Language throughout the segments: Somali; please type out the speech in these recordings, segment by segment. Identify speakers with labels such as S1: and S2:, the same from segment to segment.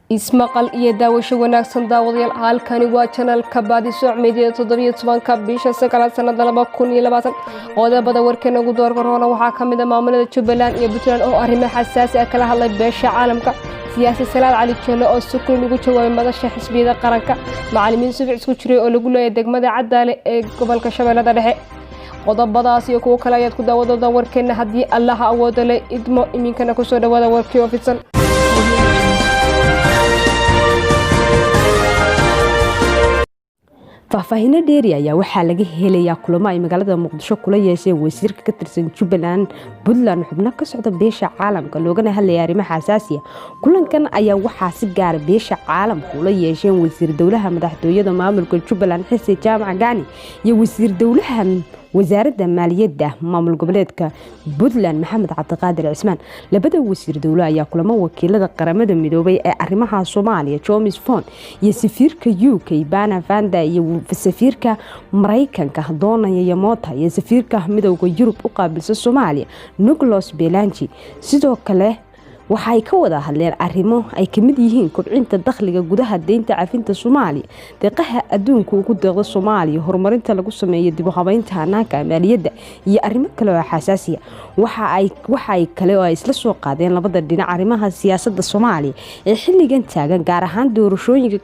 S1: Ismaqal iyo daawasho wanaagsan, daawadayaal. Halkani waa channelka Baadisooc Media. 17-ka bisha sagaalaad, sanada 2020. Qodobada warkeena ugu doorka roona waxaa ka mid ah maamulada Jubbaland iyo Puntland oo arrimo xasaasi ah kala hadlay beesha caalamka, siyaasi Salaad Cali Jeelle oo si kulul ugu jawaabay madasha xisbiyada qaranka, macalimiin subic isku jiray oo lagu leeyahay degmada Cadaale ee gobolka Shabeellada Dhexe. Qodobadaas iyo kuwo kale ayaad ku daawadooda warkeena haddii Allaha awooda le idmo. Iminkana kusoo dhawaada warkii oo fidsan.
S2: Faahfaahino dheeri ayaa waxaa laga helayaa kulamo ay magaalada Muqdisho kula yeesheen wasiirka ka tirsan Jubbaland, Puntland, xubno ka socda beesha caalamka, loogana hadlaya arrimaha asaasiya. Kulankan ayaa waxaa si gaara beesha caalamka ula yeesheen wasiir dowlaha madaxtooyada maamulka Jubbaland, Xisi Jaamac Gaani, iyo wasiir dowlaha wasaaradda maaliyadda maamul goboleedka Puntland, Maxamed Cabdiqaadir Cismaan. Labada wasiir dowle ayaa kulamo wakiilada Qaramada Midoobay ee arrimaha Soomaaliya, Jomes Fon, iyo safiirka UK, Bana Vanda, iyo safiirka Maraykanka, Donaya Yamota, iyo safiirka Midowda Yurub u qaabilsa Soomaaliya, Nicolas Belanji. Sidoo kale waxaay ka wada hadleen arrimo ay kamid yihiin kobcinta dakhliga gudaha, deynta cafinta Soomaaliya, deeqaha adduunka ugu deeqda Soomaaliya, horumarinta lagu sameeyo dib u habeynta hanaanka maaliyadda iyo arrimo kale oo xasaasiya. Waxaay kale oo ay isla soo qaadeen labada dhinac arrimaha siyaasadda Soomaaliya ee xilligan taagan, gaar ahaan doorashooyinka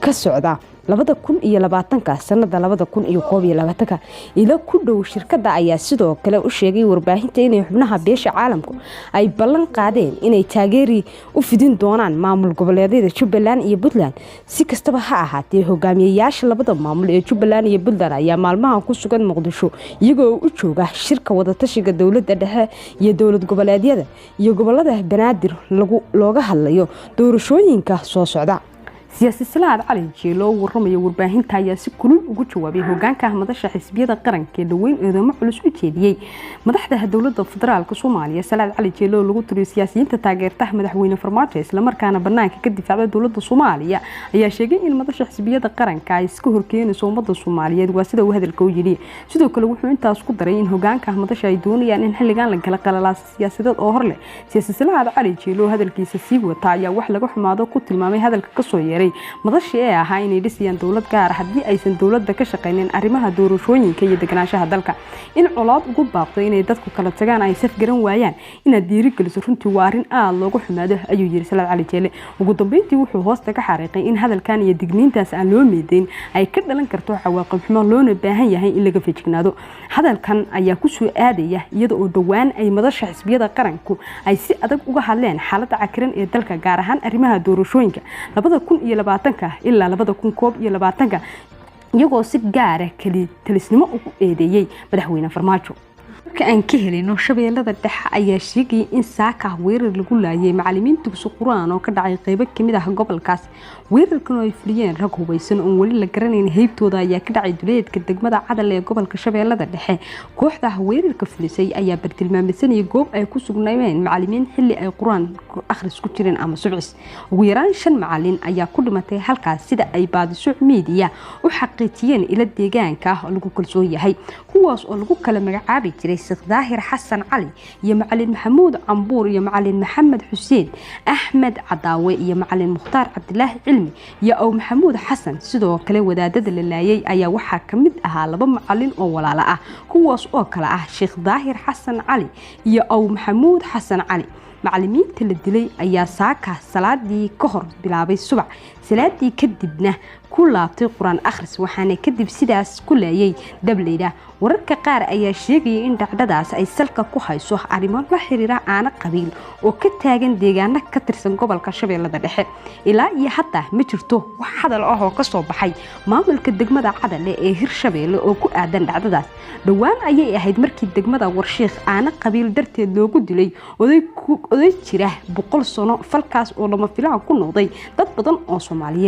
S2: ka socda 2020-ka, sanada 2021-ka. Ilo ku dhow shirkada ayaa sidoo kale u sheegay warbaahinta inay xubnaha beesha caalamku ay ballan qaadeen inay taageeri u fidin doonaan maamul goboleedyada Jubbaland iyo Puntland. Si kastaba ha ahaatee, hogaamiyeyaasha labada maamul ee Jubbaland iyo Puntland ayaa maalmahan ku sugan Muqdisho, iyagoo u jooga shirka wadatashiga dowlada dhexe iyo dowlad goboleedyada iyo gobolada Banaadir looga hadlayo doorashooyinka soo socda. Siyaasi Salaad Cali Jeelo oo waramaya warbaahinta ayaa si kulul ugu jawaabay hogaanka madasha xisbiyada qaranka ee dhaweyn eedamo culus u jeediyey madaxda dowladda federaalka Soomaaliya. Salaad Cali Jeelo oo lagu tiriyo siyaasiyiinta taageerta madaxweyne Farmaajo, islamarkaana banaanka ka difaacda dowladda Soomaaliya, ayaa sheegay in madasha xisbiyada qaranka ay iska horkeenayso ummadda Soomaaliyeed, waa sida uu hadalka u yidhi. Sidoo kale wuxuu intaas ku daray in hogaanka madasha ay doonayaan in xilligan la gala qalalaasa siyaasadeed oo hor leh. Siyaasi Salaad Cali Jeelo oo hadalkiisa sii wata ayaa wax laga xumaado ku tilmaamay hadalka kasoo yeeray madasha ee ahaa inay dhisayaan dowlad gaar ah haddii aysan dowladda ka shaqaynin arrimaha doorashooyinka iyo deganaanshaha dalka. In colaad ugu baaqdo, inay dadku kala tagaan, ay saf garan waayaan, inaad dhiirigeliso, runtii waa arrin aada loogu xumaado, ayuu yiri Salaad Cali Jeele. Ugu dambeyntii wuxuu hoosta ka xariiqay in hadalkan iyo digniintaas aan loo meedeyn ay ka dhalan karto cawaaqib xumo, loona baahan yahay in laga feejignaado. Hadalkan ayaa kusoo aadaya iyada oo dhowaan ay madasha xisbiyada qaranku ay si adag uga hadleen xaaladda cakiran ee dalka, gaar ahaan arrimaha doorashooyinka 2020-ka ilaa 2021-ka, iyagoo si gaara keli talisnimo ugu eedeeyey madaxweyne Farmaajo. Marka aan ka helino Shabeellada Dhexe ayaa sheegayay in saaka weerar lagu laayay macalimiin dugsi qur-aan oo ka dhacay qeybo kamid ah gobolkaas. Weerarkan oo ay fuliyeen rag hubeysan oon weli la garanayn heybtooda ayaa ka dhacay duleedka degmada Cadal ee gobolka Shabeellada Dhexe. Kooxda weerarka fulisay ayaa bartilmaameysanayay goob ay ku sugnaayeen macalimiin xilli ay qur-aan akhris ku jireen ama subcis. Ugu yaraan shan macalin ayaa ku dhimatay halkaas, sida ay Baadisuuc Media u xaqiijiyeen ilo deegaanka ah oo lagu kalsoon yahay, kuwaas oo lagu kala magacaabi jiray Sheekh Daahir Xasan Cali iyo macalin Maxamuud Cambuur iyo macalin Maxamed Xuseen Axmed Cadaawe iyo macalin Mukhtaar Cabdilaahi Cilmi iyo Ow Maxamuud Xasan. Sidoo kale wadaadada la laayay ayaa waxaa ka mid ahaa laba macalin oo walaalo ah, kuwaas oo kale ah Sheekh Daahir Xasan Cali iyo Ow Maxamuud Xasan Cali. Macalimiinta la dilay ayaa saaka salaadii ka hor bilaabay subax, salaadii kadibna ku laabtay qur-aan akhris, waxaana kadib sidaas ku laayay dableyda. Wararka qaar ayaa sheegaya in dhacdadaas ay salka ku hayso arrimo la xiriira aana qabiil oo ka taagan deegaano ka tirsan gobolka Shabeellada Dhexe. Ilaa iyo hadda ma jirto wax hadal ah oo kasoo baxay maamulka degmada Cadale ee Hirshabeelle oo ku aadan dhacdadaas. Dhowaan ayay ahayd markii degmada Warshiikh aana qabiil darteed loogu dilay oday jira 100 sano, falkaas oo lama filaan ku noqday dad badan oo Soomaaliyeed.